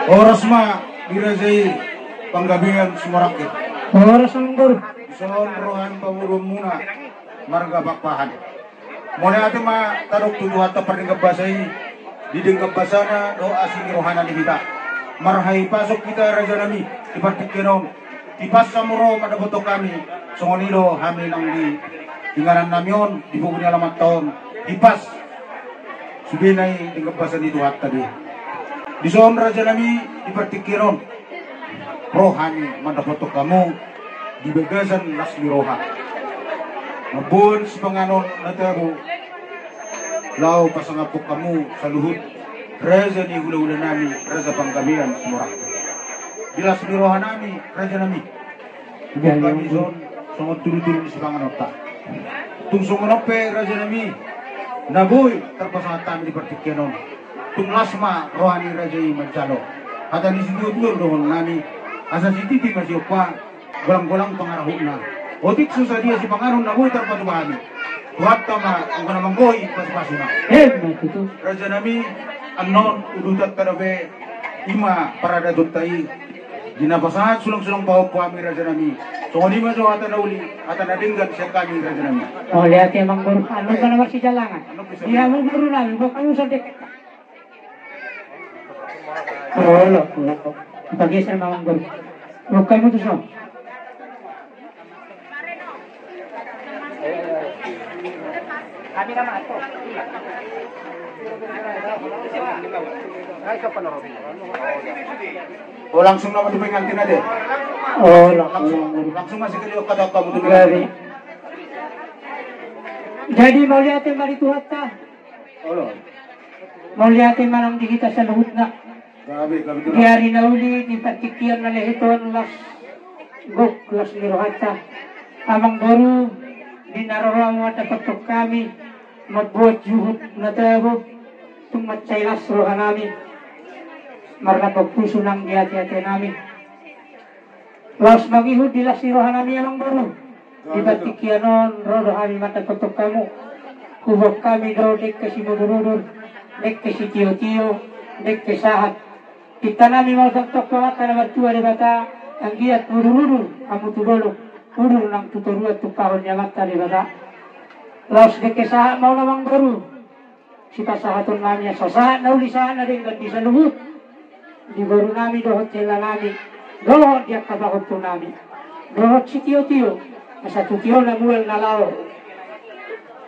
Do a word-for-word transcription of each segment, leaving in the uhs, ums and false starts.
Horas ma di raja i Panggabean Simorakke. Horas ma, Amangboru. Dison roha ni pamoruonmuna marga Pakpahan. Mauliate ma tadok tu Tuhanta pardenggan basa i, di denggan basana dohot asi ni rohana di hita. Marhahipason hita, rajanami, di partingkian on. Hipas hamu ro mandapothon hami, songon i do hami nang di inganannami on, di pogu ni alamanta on. Hipas. Sude na i denggan basa ni Tuhanta do i. Dison, rajanami, di partingkian on, ro hami mandapothon hamu di bagasan las ni roha. Mamboan sipanganon na tabo laho pasangaphon hamu saluhut raja ni hulahulanami, raja Panggabean Simorakke. Di las ni rohanami, rajanami, huboan hami dison songon tudutudu ni sipanganonta. Tung songon on pe, rajanami, na boi tarpasahat hami di partingkian on, tung las ma roha ni raja i manjalo. Hata ni situatua dohononnami, asa sititi ma siompa, golanggolang pangarahutna. Otik so sadia sipanganon na boi tarpatupa hami, Tuhanta ma anggo na manggohi pasupasuna. Emma tutu. Rajanami, annon udutanta dope, i ma paradatonta i. Di na pasahat sulangsulang pahompu hami, rajanami. Songon i ma jo hata na uli, hata na denggan sian hami, rajanami. Mauliate, Amangboru. Annon pe na marsijalangan. Annon pe. Di hamu borunami, boan hamu so denggan. Olo, olo. Pageser ma, Amangboru. Boan hamu tuson. O, langsung nama tu pengantin aja. O, langsung, langsung. Langsung masih ke dia kata kamu tu pengantin. Jadi, mauliate ma di Tuhanta. Olo. Mauliate ma nang di hita saluhutna. Gabe, gabe, gabe. Di ari na uli, di partingkian na lehet on, las gok, las ni rohanta. Amangboru, di na ro hamu mandapothon hami, mamboan juhut na tabo, tung mansai las rohanami. Marlambok pusu nang di ateatenami. Laos mangihut di las ni rohanami, Amangboru. Di partingkian on ro do hami mandapothon hamu. Huboan hami do dengke simudurudur, dengke sitiotio, dengke sahat. Pintanami ma on tongtong tu Amanta na martua Debata, anggiat mudurudur hamu tu dolok, udur nang tu toruan tumpahon ni Amanta Debata. Laos dengke sahat ma on, Amangboru. Sipasahatonnami asa sahat na uli, sahat na denggan di saluhut, di borunami dohot hellanami, dohot di angka pahompunami, dohot sitiotio, asa tu tio na mual na laho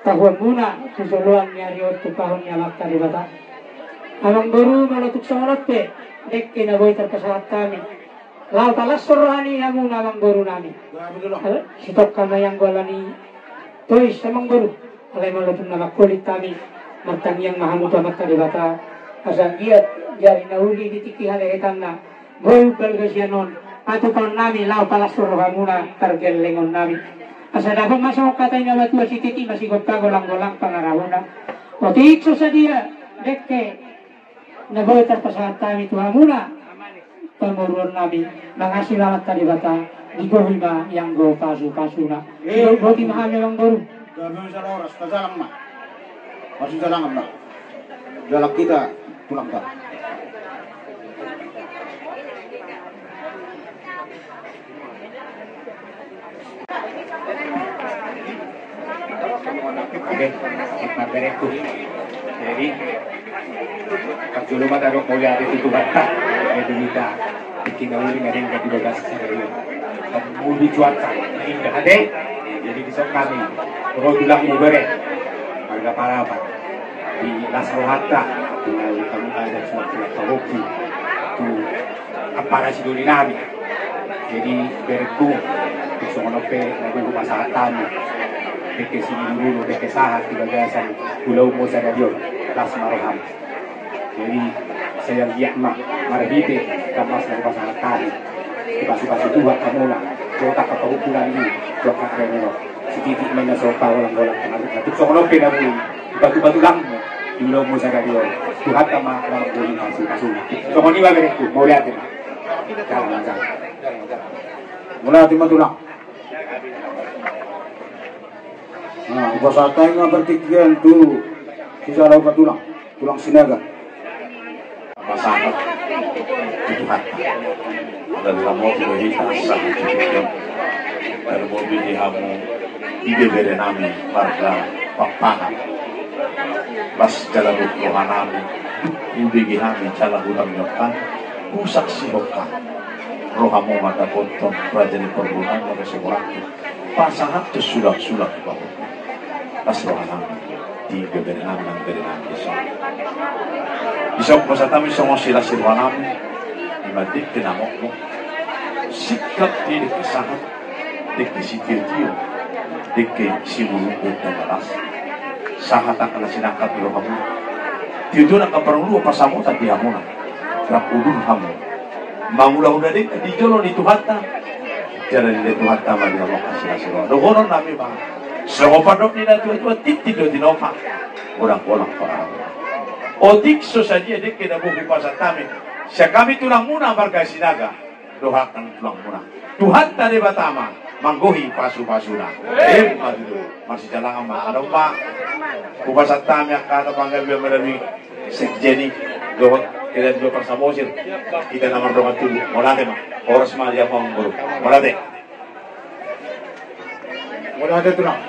tahuanmuna tu joloan ni ari on tumpahon ni Amanta Debata. Amangboru, molo tung songon on pe dengke na boi tarpasahat hami, laho palashon roha ni hamuna, Amangborunami. Sitongka ma i anggo ala ni tois, Amangboru. Alai molo tung na mangkolit hami, martangiang ma hamu tu Amanta Debata, asa anggiat di ari na uli, di tingki halehetanna, boi umbalga sian on patupaonnami laho palashon rohamuna pargellengonnami. Asa dapot ma songon hata ni na matua, sititi ma sigompa, golanggolang pangarahutna. Otik so sadia dengke na boi tarpasahat hami tu hamuna pamoruonnami, mangasi ma Amanta Debata, digohi ma i anggo pasupasuna. Eh. Boti ma hami, Amangboru. Gabe ma sada horas, tajalang ma. Marsijalangan ma. Jalang hita, tulang ta. Oke, baik, berengku. Jadi, parjolo ma tadok mauliate tu Tuhanta. Jadi hita tingki na uli, na denggan di bagasan sadari on. Muli cuaca na indah ate. Jadi dison hami, ro tulangmu bere, marga Parapat, di las rohanta, tinggal di kampung adat, sudah tulang pahompu tu ampara sidolinami. Jadi berengku, songon on pe na boi hupasahat hami dengke simudurudur, dengke sahat di bagasan ulaonmu sadari on, las ma roham. Jadi sai anggiat ma marhite angka las na hupasahat hami, dipasupasu Tuhan hamuna dohot angka pahompunami tu angka ari on. Sititi ma i na so pagolang-golang pangarahutna, tung songon on pe na boi dipatupa tulangmu di ulaonmu sadari on. Tuhanta ma na manggohi pasupasuna. Songon i ma, berengku, mauliate ma. Jalang, jalang. Mauliate ma, tulang. Nah, hupasahat hami ma partingkian tu sijalo pa tulang, tulang Sinaga. Pasahat. Adalah mau kita sah. Kalau mau bini hamu, ibebere nami marga Pakpahan. Las jala dok roha nami, ibege hami jala hutang nyokan, usak si hoka. Rohamu mata ponton, raja ni perbunan, mata seboraki. Pasahat tu sulang-sulang bahu. Las roha nami. Di bebere nami nang bere nami di son. Di son pasatami songon si las roha nami. Ima dengke na mokmok. Sikap di dengke sahat. Dengke sitio-tio. Dengke sinurung dan las. Sahat angka na sinangkap di rohamu. Tio-tio angka parngoluan pasamotan di hamuna. Rap udun hamu. Mangula-ula dengke di jolo ni Tuhanta. Jala di Tuhanta ma di hamuna asi-asi roha. Dohonon nami ma. Songon pandok ni na tua-tua tintin do tinopa. Godang-godang parangka. Otik so sadia dengke na boi hupasahat hami. Sian hami tulangmuna marga Sinaga. Dohot angka tulangmuna. Tuhanta Debata ma manggohi pasu-pasuna. Emma tutu. Marsijalangan ma. Adong ma. Hupasahat hami angka hata panggabean melalui sekjen i. Dohot kalian dua parsamosir. Hita na mardongan tubu. Mauliate ma. Horas ma di hamu amangboru. Mauliate. Mauliate tulang.